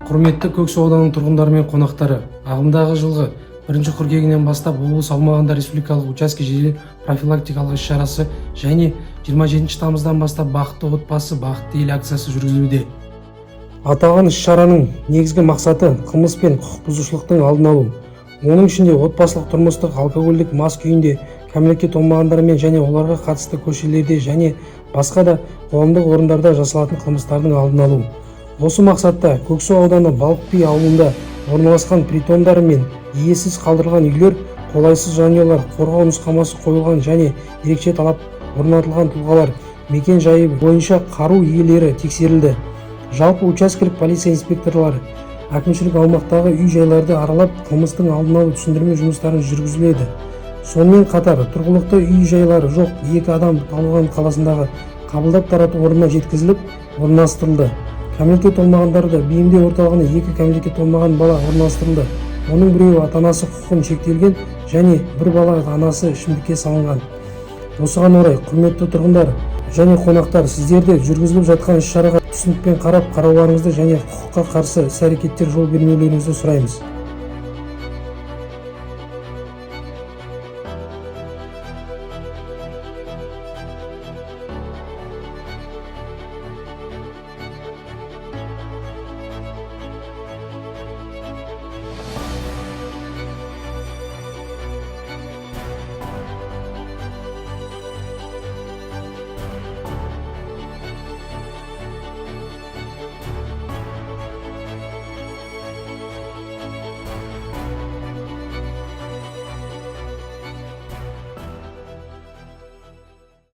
Құрметті Көксу ауданының тұрғындары мен қонақтары! Ағымдағы жылғы 1 қыркүйегінен бастап облыс аумағында республикалық учаске жедел профилактикалық іс-шарасы және 27 тамыздан бастап «Бақытты отбасы – бақытты ел» акциясы жүргізілуде. Аталған іс-шараның негізгі мақсаты – қылмыс пен құқық бұзушылықтың алдын алу, оның ішінде отбасылық, тұрмыстық, алкогольдік мас күйінде кәмелетке толмағандармен және оларға қатысты көшелерде және басқа да қоғамдық орындарда жасалатын қылмыстардың алдын алу. Осы мақсатта Көксу ауданы Балық би ауылында орналасқан притондар мен иесіз қалдырылған үйлер, қолайсыз жанұялар, қорғау нұсқамасы қойылған және ерекше талап орнатылған тұлғалар мекен жайы бойынша қару иелері тексерілді. Жалпы, учаскелік полиция инспекторлары әкімшілік аумақтағы үй жайларды аралап, қылмыстың алдын алу түсіндірме жұмыстарын жүргізіледі. Сонымен қатар тұрғылықты үй жайлары жоқ екі адам Талдықорған қаласындағы қабылдап тарату орнына жеткізіліп, орналастырылды. Кәмелетке толмағандарды бейімдеу орталығына екі кәмелетке толмаған бала орналастырылды. Оның біреуі ата анасы құқығын шектелген және бір бала анасы ішімдікке салынған. Осыған орай, құрметті тұрғындар және қонақтар, сіздерді жүргізіліп жатқан іс-шараға түсінікпен қарап, қарауларыңызды және құқыққа қарсы іс-әрекеттер жол бермеулеріңізді сұраймыз.